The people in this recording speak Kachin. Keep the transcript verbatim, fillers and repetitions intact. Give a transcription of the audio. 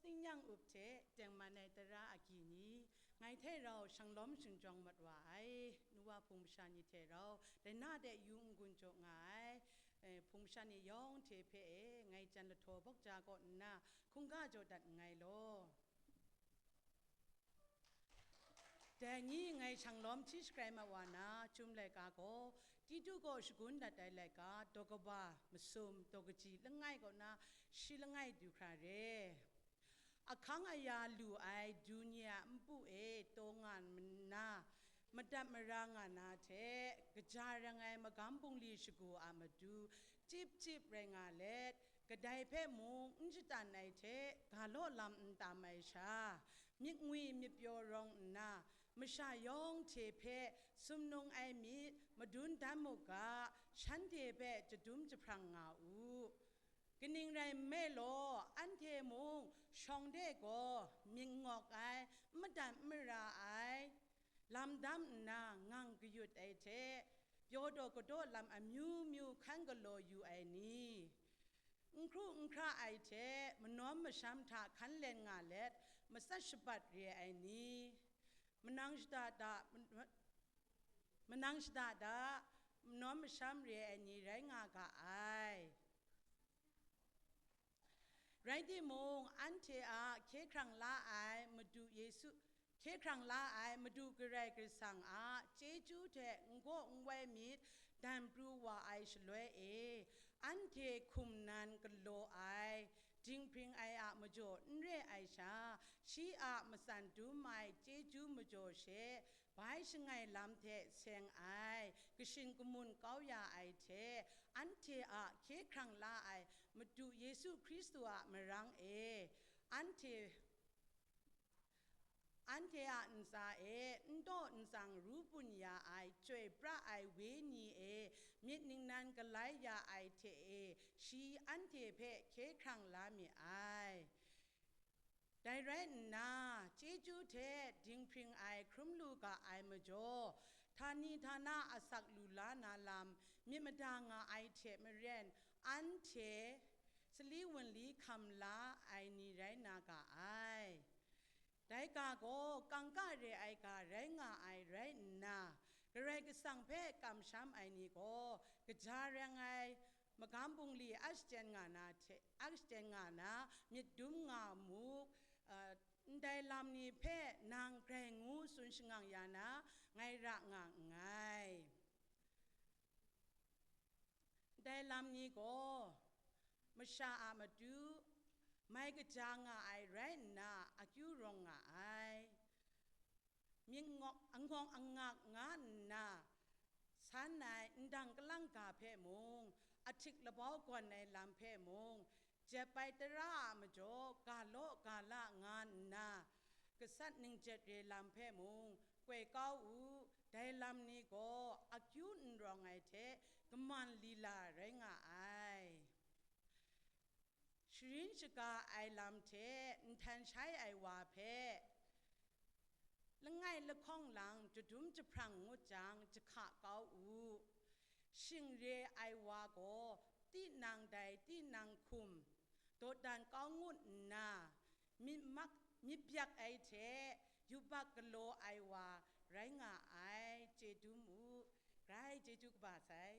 Tingnyang up hte tengman ai tara agyi ni, ngai hte rau shanglawm shingjawng mat wa ai, nuwa hpung masha ni hte rau, dai na de yu n-gun jaw nga ai, eh, hpung masha ni yawng hte hpe e, ngai jan lahtaw bawk ja kaw nna, hkungga jaw dat nngai law. Dai ni ngai shanglawm hti shakrai mat wa na, Chyum laika gaw, Titu gaw shagun dat ai laika, daw kaba, masum, daw kaji langai kaw na, shi langai du hkra re. Ahkang aya lu ai du ni a npu e taw nga nna, madat mara nga na hte, kaja rang ai magam bungli shagu a matu, chyip chyip rai nga let, kadai hpe mung n shatan ai hte, ga law lam n tam ai sha, myit ngwi myit pyaw rawng nna, masha yawng hte hpe sumnung ai myit madun dan mu ga, shanhte hpe jadum jahprang nga u. Kaning rai nme law, anhte mung shawng de gaw myit ngawk ai, n madat n mara ai, lam dam nna ngang kayut ai hte, pyaw daw kadaw lam amyu myu hkan galaw yu ai ni, n hkru n hkra ai hte, manawm masham hta hkan len nga let, matsat shabat re ai ni, manang shada da, manang shada da, manawm masham re ai ni rai nga ga ai. Rai timung, anhte a hkye hkrang la ai Madu Yesu, hkye hkrang la ai Madu Karai Kasang a chyeju hte n gaw n wai myit dan pru wa ai shaloi e, anhte hkum nan galaw ai, dinghpring ai a majaw n re ai sha, shi a matsan dum ai chyeju majaw she, bai shangai lam hte seng ai, kashin kamun kau ya ai hte, anhte a hkye hkrang la ai Madu Yesu Hkristu a marang e, anhte, anhte a ntsa e n daw n tsang ru bun ya ai, chyoi pra ai Wenyi e myit ningnan galai ya ai hte e, shi anhte hpe hkye hkrang la mi ai. Dai rai nna, chyeju hte dinghpring ai hkrum lu ga ai majaw, htani htana asak lu la na lam myit mada nga ai hte maren, anhte sali wunli hkam la ai ni rai na ga ai. Dai ga gaw kangka re ai ga rai nga ai rai nna, Karai Kasang hpe kamsham ai ni gaw, kaja rang ai magam bungli a shachyen nga na hte, a shachyen nga na myit dum nga mu, uh, ndai lam ni hpe nang grai ngu tsun shangang ya na, ngai ra nga nngai. Dai lam ni gaw, masha a matu mai kaja nga ai rai nna, akyu rawng nga ai. Myit ngawk, angawk angak nga nna, san ai ndang kalang ga hpe mung, ahtik labau gawn ai lam hpe mung, jep ai tara a majaw ga law ga la nga nna, gasat ningjet re lam hpe mung, koi kau u, dai lam ni gaw akyu n rawng ai hte kaman lila rai nga ai. Sharin shaga ai lam hte nhtan shai ai wa hpe, langai lahkawng lang jadum jahprang ngut jang, jahka kau u. Shing re ai wa gaw, tinang dai tinang hkum, dawdan kau ngut nna, myit mak, myit byak ai hte yubak galaw ai wa rai nga ai, chye dum u, grai chyeju kaba sai.